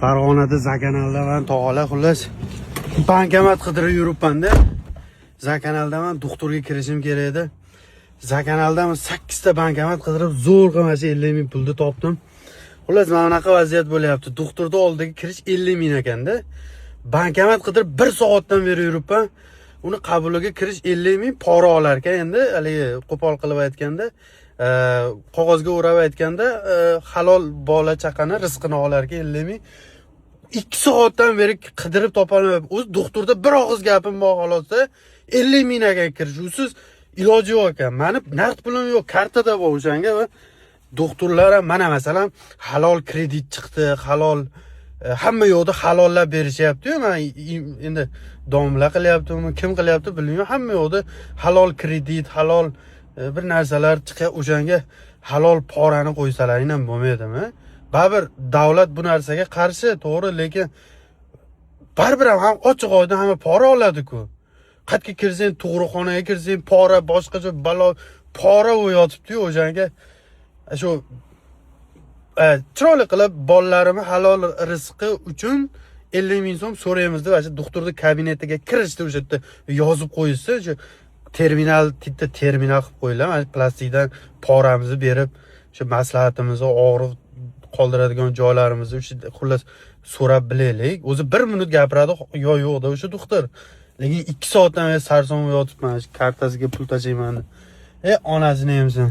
Farg'onada Zakanaldaman, tog'alar, xullas, bankomat qidirib yuribman-da. Zakanaldaman, doktorga kirishim kerak edi. Zakanaldaman, 8 ta bankomat qidirib zo'rg'a mana shu 50 ming pulni topdim. Xullas, mana bunaqa vaziyat bo'lyapti. Doktorni oldiga kirish 50 ming ekanda. Bankomat qidirib 1 soatdan beri yuribman. Uni qabuliga kirish 50 ming pora olar ekan endi, haligi qo'pol qilib aytganda, qog'ozga o'rab aytganda, halol bola chaqani rizqini olar ekan 50 ming. 2 soatdan beri qidirib topolmayapman. O'zi doktorda bir og'iz gapim bor xolosda. 50 ming ekan kirish. Usiz iloji yo'q ekan. Mani naqd pulim yo'q, kartada bor o'shanga va doktorlar ham mana masalan halol kredit chiqdi, halol hamma yoqda halollab berishyapti-yu. Man endi domla qilyaptimi, kim qilyapti bilmayman. Hamma yoqda halol kredit, halol bir narsalar chiqyapti. O'shanga halol porani qo'ysalaring ham bo'lmaydimi? Baribir davlat bu narsaga qarshi, to'g'ri, lekin baribir ham ochiq oydin hamma pora oladi-ku. Qayerga kirsang, tug'ruqxonaga kirsang, pora, boshqacha balo, pora bo'lib yotibdi-yu. O'shanga shu chiroyli qilib bolalarimni halol rizqi uchun 50 ming so'm so'raymiz deb shu doktorni kabinetiga kirishdi, o'sha yerda yozib qo'yishsa, shu terminal, bitta terminal qilib qo'yilgan, mana plastikdan poramizni berib, shu maslahatimizni, og'riq qoldiradigan joylarimizni o'sha, xullas, so'rab bilaylik. O'zi bir minut gapiradi yo yo'qda o'sha doktor, lekin 2 soatdan beri sarson bo'lib yotibman, shu kartasiga pul tashlayman deb. E, onasini emsin.